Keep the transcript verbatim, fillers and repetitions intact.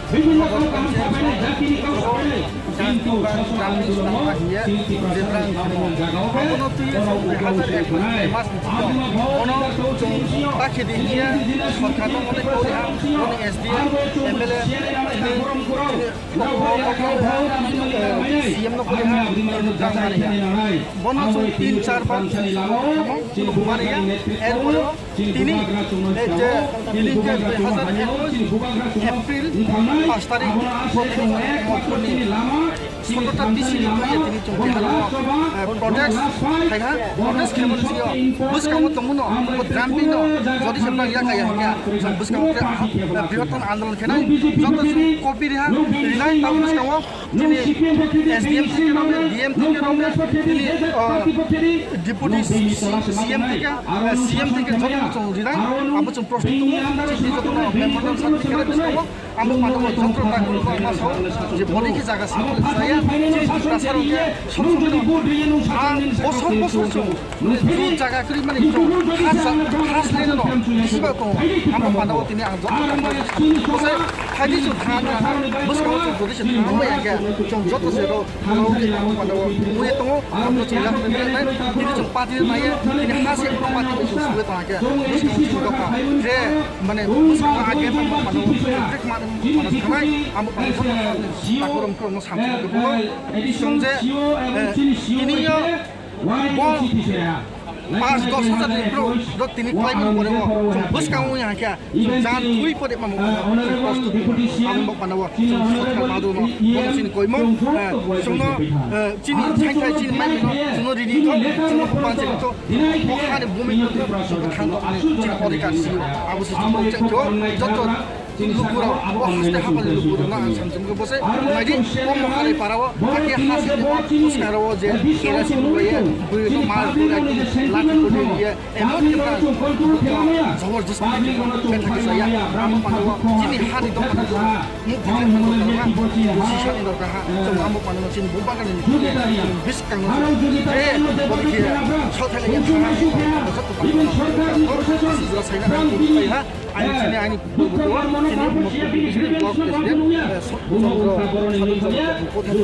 Bibhinno kok kaam sabainai, jatini kok sabainai, kintu sasok andolonno chini Tiprasa ni samung jagao khe bono uklau se thanai. Aboni bo leader to chini sio, indigenous sorkar no mane kori ha, bono S D M, M L A, chini, chini, C M no kori ha, bono chwng tin char bar chini samung tamo, bono bumani ya, er pore Tini, eh, je, tini je dui hazar ekush April paanch tarikh, bo tini chwng Manipurni sotorta D C ni twi tini chwng Bihar o, eh, protest khai ha, protest khaimani sio bwskango tongmano, bo dumping no, jodi se bwrang ya kaya hwnkhe, chwng bwskango khe, eh, brihatar andolon khainai, joto chwng copy riha, rinai, abo bwskango Chini S D M theke romle, D M theke romle, chini, uh, Deputy C-, C-, C M theke, uh, C M theke jotono chwng rinai, abo chwng prostut tongo, chini jotono memorandum submit khainai bwskango, amo pano joto dagor ma sao, je boni khe jaga se saya, chini Tiprasa rok khe sob somoi no, ah, bosor bosor chwng Chwng jaga kwrwi mani chwng khas, khas leno no bisi ba tongo. Amo panda o tini ang joto kok sai phaidi chwng thang thang bwskango chwng jodi se thang bai ya khe chwng joto se rok rok amo panda o mui tongo. Amo chwng jak nai nai tini chwng party nai ya tini ha se party chwng sugwi tong khe bwskango chwng dokha je mane bwskango age tamo panda o thek man panda thanai amo panda joto kok ni takhorok no samsung khe bo chwng je tini yo Bo paanch dos hajar ni borok rok tini khlaimani pore o chwng bwskango wngya hwnkhe chwng jan thwi pore mamo chwng kosto tongo. Aboni bo panda o chwng sorkar maduro no bono chini koimung, eh, chwngno, eh, chini saithai chini maimino chwngno rini thok chwngno bupan chini thok. Bo hani bumi no chwng bwthang tong chini odhikar sio abo se chwng chwng khe o joto Lukurok, o haste hapani lukurokno ang samsung khe bose naidi, o Mohalai para o, hake haste ni o bwskango je L I C lukurok ye, bwrwi no mar lukurok ye, lati lukurok ye, emon khe ta jabardast khe thangsa ya, amo panda o chini hani dopha ni lukurok, mukti khe thangsa ya, busi sani dorkar ha, chwng amo panda o chini bubagra ni lukurok ye, chwng bwskango je, boni khe sothai lai ya, joto panda o, sijra saina, ha. Ani chini ani purbo to, chini block president, eh, so-, Chandra, Sadhan Chandra, Bupodhan.